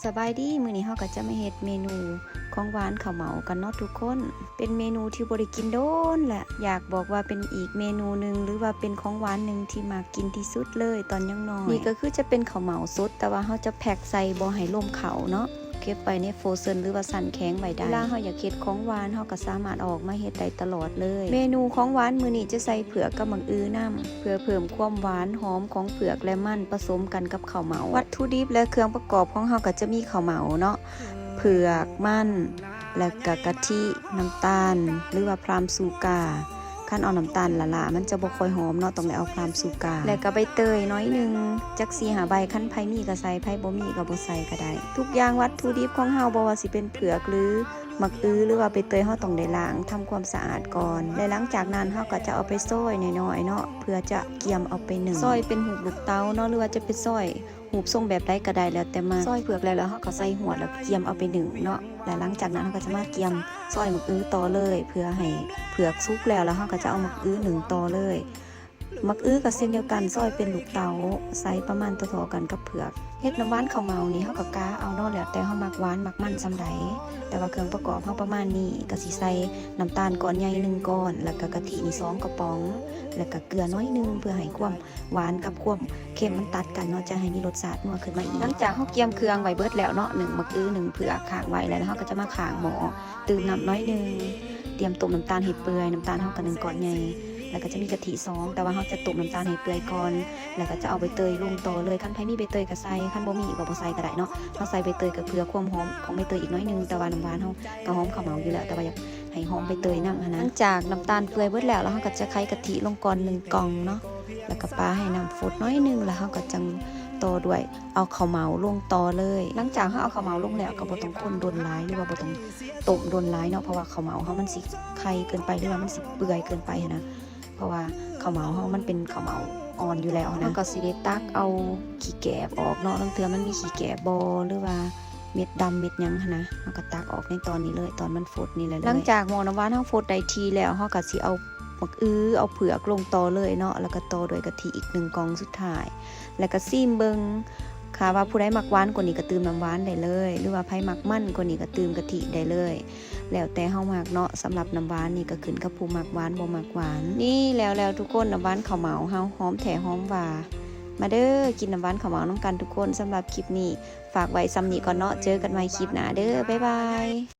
ສະບາຍດີ ມື້ນີ້ເຮົາກໍຈະມາເຮັດເມນູຂອງຫວານເຂົ້າເໝົາກັນເນາະທຸກຄົນ. ເປັນເມນູທີ່ບໍ່ໄດ້ກິນດົນແຫຼະ ຢາກບອກວ່າເປັນອີກເມນູໜຶ່ງ ຫຼືວ່າເປັນຂອງຫວານໜຶ່ງທີ່ມັກກິນທີ່ສຸດເລີຍຕອນຍັງນ້ອຍ. ນີ້ກໍຄືຈະເປັນເຂົ້າເໝົາສົດ ແຕ່ວ່າເຮົາຈະແພັກໃສ່ບໍ່ໃຫ້ລົມເຂົ້າເນາະ ເກັບໄວ້ໃນໂຟຣເຊັນ ຫຼືວ່າຊັ້ນແຂງໄວ້ໄດ້. ເວລາເຮົາຢາກເຮັດຂອງຫວານ ເຮົາກໍສາມາດເອົາອອກມາເຮັດໄດ້ຕະຫຼອດເລີຍ. ເມນູຂອງຫວານມື້ນີ້ຈະໃສ່ເຜືອກກັບໝາກອຶນຳ ເພື່ອເພີ່ມຄວາມຫວານຫອມຂອງເຜືອກ ແລະ ມັນ ປະສົມກັນກັບເຂົ້າເໝົາ. ວັດຖຸດິບ ແລະ ເຄື່ອງປະກອບຂອງເຮົາກໍຈະມີເຂົ້າເໝົາເນາະ, ເຜືອກ, ມັນ ແລະ ກະກະທິ, ນ້ຳຕານ ຫຼືວ່າພຣາມຊູກາ. ຄັນເອົານ້ຳຕານຫຼ້າໆ ມັນຈະບໍ່ຄ່ອຍຫອມເນາະ, ຕ້ອງໄດ້ເອົາພຣາມຊູກາ ແລະ ກະໃບເຕີຍໜ້ອຍໜຶ່ງ ຈັກສີ່ຫ້າໃບ. ຄັນໃຜມີກໍໃສ່, ໃຜບໍ່ມີກໍບໍ່ໃສ່ກໍໄດ້. ທຸກຢ່າງວັດຖຸດິບຂອງເຮົາ ບໍ່ວ່າຊິເປັນເຜືອກ ຫຼື ໝາກອຶ ຫຼືວ່າໃບເຕີຍ ເຮົາຕ້ອງໄດ້ລ້າງທຳຄວາມສະອາດກ່ອນ ແລະ ຫຼັງຈາກນັ້ນເຮົາກໍຈະເອົາໄປຊອຍນ້ອຍໆເນາະ ເພື່ອຈະກຽມເອົາໄປໜຶ້ງ. ຊອຍເປັນຮູບລູກເຕົ໋າເນາະ ຫຼືວ່າຈະເປັນຊອຍຮູບຊົງແບບໃດກໍໄດ້ ແລ້ວແຕ່ມັກ. ຊອຍເຜືອກແລ້ວ ແລ້ວເຮົາກໍໃສ່ຫວດ ແລ້ວກຽມເອົາໄປໜຶ້ງເນາະ. ແລ້ວຫຼັງຈາກນັ້ນເຮົາກໍຈະມາກຽມຊອຍໝາກອຶຕໍ່ເລີຍ ເພື່ອໃຫ້ເຜືອກສຸກແລ້ວ ແລ້ວເຮົາກໍຈະເອົາໝາກອຶໜຶ້ງຕໍ່ເລີຍ. ໝາກອຶກໍເຊັ່ນດຽວກັນ ຊອຍເປັນລູກເຕົ໋າ ໃສ່ປະມານທໍ່ໆກັນກັບເຜືອກ. ເຮັດນ້ຳຫວານເຂົ້າເໝົານີ້ ເຮົາກໍກະເອົາເນາະ ແລ້ວແຕ່ເຮົາມັກຫວານມັກມັນສ່ຳໃດ. ແຕ່ວ່າເຄື່ອງປະກອບເຮົາປະມານນີ້ ກໍຊິໃສ່ນ້ຳຕານກ້ອນໃຫຍ່ໜຶ່ງກ້ອນ ແລ້ວກໍກະທິນີ້ສອງກະປ໋ອງ ແລ້ວກໍເກືອໜ້ອຍໜຶ່ງ ເພື່ອໃຫ້ຄວາມຫວານກັບຄວາມເຄັມມັນຕັດກັນເນາະ ຈະໃຫ້ມີລົດຊາດນົວຂຶ້ນມາອີກ. ຫຼັງຈາກເຮົາກຽມເຄື່ອງໄວ້ເບິດແລ້ວເນາະ ໜຶ້ງໝາກອຶ ໜຶ້ງເຜືອກ ຄ້າງໄວ້ແລ້ວ ແລ້ວເຮົາກໍຈະມາຂ້າງໝໍ້ ຕື່ມນ້ຳໜ້ອຍໜຶ່ງ ຕຽມຕົ້ມນ້ຳຕານໃຫ້ເປື່ອຍ. ນ້ຳຕານເຮົາກໍໜຶ່ງກ້ອນໃຫຍ່ ແລ້ວກໍຈະມີກະທິສອງ ແຕ່ວ່າເຮົາຈະຕົ້ມນ້ຳຕານໃຫ້ເປື່ອຍກ່ອນ ແລ້ວກໍຈະເອົາໃບເຕີຍລົງຕໍ່ເລີຍ. ຄັນໃຜມີໃບເຕີຍກໍໃສ່ ຄັນບໍ່ມີກໍບໍ່ໃສ່ກໍໄດ້ເນາະ. ເຮົາໃສ່ໃບເຕີຍກໍເພື່ອຄວາມຫອມຂອງໃບເຕີຍອີກໜ້ອຍໜຶ່ງ ແຕ່ວ່ານ້ຳຫວານເຮົາກໍຫອມເຂົ້າເໝົາຢູ່ແລ້ວ ແຕ່ວ່າຢາກໃຫ້ຫອມໃບເຕີຍນຳຫັ້ນນະ. ຫຼັງຈາກນ້ຳຕານເປື່ອຍເບິດແລ້ວ ແລ້ວເຮົາກໍຈະໄຂກະທິລົງກ່ອນໜຶ່ງກ່ອງເນາະ ແລ້ວກໍປາໃຫ້ນ້ຳຟົດໜ້ອຍໜຶ່ງ ແລ້ວເຮົາກໍຈັ່ງຕໍ່ດ້ວຍ ເອົາເຂົ້າເໝົາລົງຕໍ່ເລີຍ. ຫຼັງຈາກເຮົາເອົາເຂົ້າເໝົາລົງແລ້ວ ກໍບໍ່ຕ້ອງຄົນດົນຫຼາຍ ຫຼືວ່າບໍ່ຕ້ອງຕົ້ມດົນຫຼາຍເນາະ ເພາະວ່າເຂົ້າເໝົາເຮົາມັນຊິໄຂ່ເກີນໄປ ຫຼືວ່າມັນຊິເປື່ອຍເກີນໄປຫັ້ນນະ. ເພາະວ່າເຂົ້າເໝົາເຮົາມັນເປັນເຂົ້າເໝົາອ່ອນຢູ່ແລ້ວຫັ້ນນະ. ເຮົາກໍຊິໄດ້ຕັກເອົາຂີ້ແກບອອກເນາະ ລາງເທື່ອມັນມີຂີ້ແກບບໍ່ ຫຼືວ່າເມັດດຳເມັດຫຍັງຫັ້ນນະ ເຮົາກໍຕັກອອກໃນຕອນນີ້ເລີຍ ຕອນມັນຟົດນີ້ແຫຼະເລີຍ. ຫຼັງຈາກໝໍ້ນ້ຳຫວານເຮົາຟົດໄດ້ທີ່ແລ້ວ ເຮົາກໍຊິເອົາ ໝາກອຶ ເອົາເຜືອກລົງຕໍ່ເລີຍເນາະ ແລ້ວກໍຕໍ່ດ້ວຍກະທິອີກໜຶ່ງກ່ອງສຸດທ້າຍ ແລ້ວກໍຊີມເບິ່ງ. ຖ້າວ່າຜູ້ໃດມັກຫວານກວ່ານີ້ກໍຕື່ມນ້ຳຫວານໄດ້ເລີຍ ຫຼືວ່າໃຜມັກມັນກວ່ານີ້ກໍຕື່ມກະທິໄດ້ເລີຍ ແລ້ວແຕ່ເຮົາມັກເນາະ. ສຳລັບນ້ຳຫວານນີ້ກໍຂຶ້ນກັບຜູ້ມັກຫວານບໍ່ມັກຫວານ. ນີ້ແລ້ວໆ ທຸກຄົນ ນ້ຳຫວານເຂົ້າເໝົາເຮົາຫອມແທ້ຫອມວ່າ. ມາເດີ ກິນນ້ຳຫວານເຂົ້າເໝົານຳກັນທຸກຄົນ. ສຳລັບຄລິບນີ້ຝາກໄວ້ສ່ຳນີ້ກ່ອນເນາະ ເຈີກັນໃໝ່ຄລິບໜ້າເດີ ບາຍບາຍ.